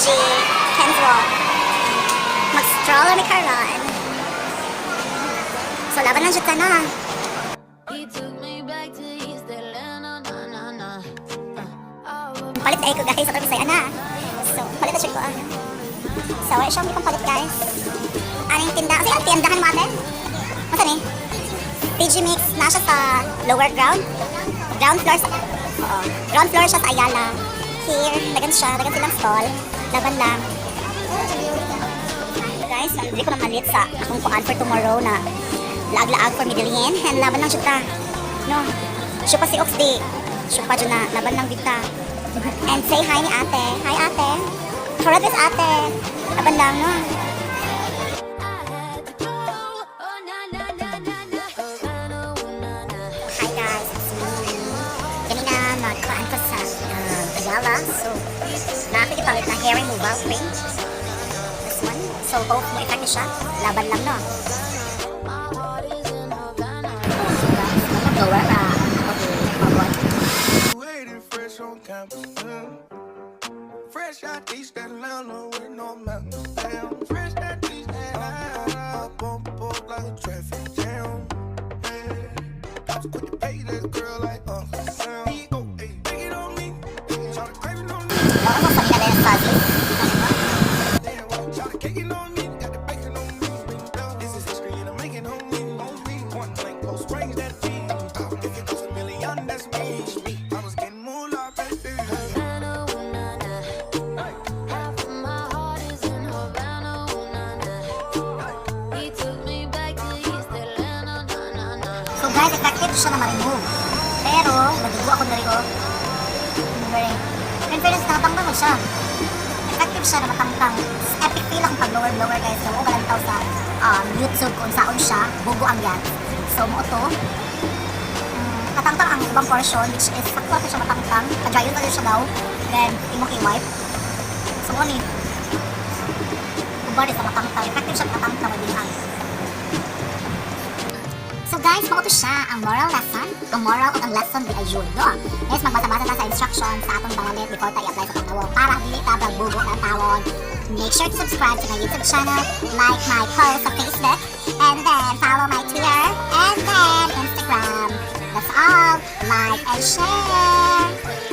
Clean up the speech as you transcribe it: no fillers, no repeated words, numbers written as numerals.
PG, Kenswalk. Mag-stroll mi karon. So, laban lang siya na. He took me back to East Atlanta, na na na. Palit ay ko, guys, sa Bisaya na. So, palit na siya ko ah. So, wala siya may palit, guys. Ano yung tinda? Kasi ang tindahan mo, ate? Masa ni? PG Mix na siya sa lower ground. Ground floor sa, oo. Ground floor siya sa Ayala. Here, dagan siya, dagan silang stall. Laban lang. Guys, hindi ko na malit sa akong kuan for tomorrow na laag-laag for Medellin. And laban lang siya ta. No. Siya pa si Ox di. Siya pa dyan na laban lang bita. And say hi ni ate. Hi, ate. Karabis, ate. Laban lang, no. I had to go. Oh na na na na na. Havana, ooh, na na. Hi guys, it's me. Kanina nagkuan ko sa Ayala. So, nakikipalit na hair removal cream. This one. So, hope mo effect siya. Laban lang, no? My heart is in Havana. So guys, mag-blower na ako i-mabot. Waiting fresh on campus. Fresh out East Atlanta with no mountains down. Fresh out East Atlanta. Up on board like a traffic jam. Yeah. I was quick to pay that girl like Uncle Sam. He go, hey, take it on me. Shout craving on me. Ano mo, kanina din fuzzy. Damn, shout caking on me. Got the bacon on me. This is history and I'm making on me. On me. Point blank, close range, that beat. If it goes a million, that's me. I was getting moolah, baby. Havana, ooh, na na. Half of my heart is in Havana, ooh, na na. He took me back to East Atlanta, na na na. So guys, effective siya na ma-remove. Pero, nadugo ako na rin, oh. Very, in fairness, nakatanggal mo siya. Effective siya na matangtang. Epic feel akong pag-blower blower, guys. So, ka lang sa YouTube kung saan siya, bugo ang yan. So, mo to. Katangtang ang ibang portion, which is sakto ito siya matangtang. Pa-dryon pa siya daw. Then, imong i-wipe. So, mo ni. Uban sa matangtang. Effective siya matangtang mabihang. So guys, mao to siya ang moral lesson. Ang moral o ang lesson di ayun, no? Guys, magbasa-basa ta sa instructions sa atong pangalit before tayo i-apply sa pangawong para dili ta bugo ng tawon. Make sure to subscribe to my YouTube channel, like my post sa Facebook, and then follow my Twitter, and then Instagram. That's all. Like and share.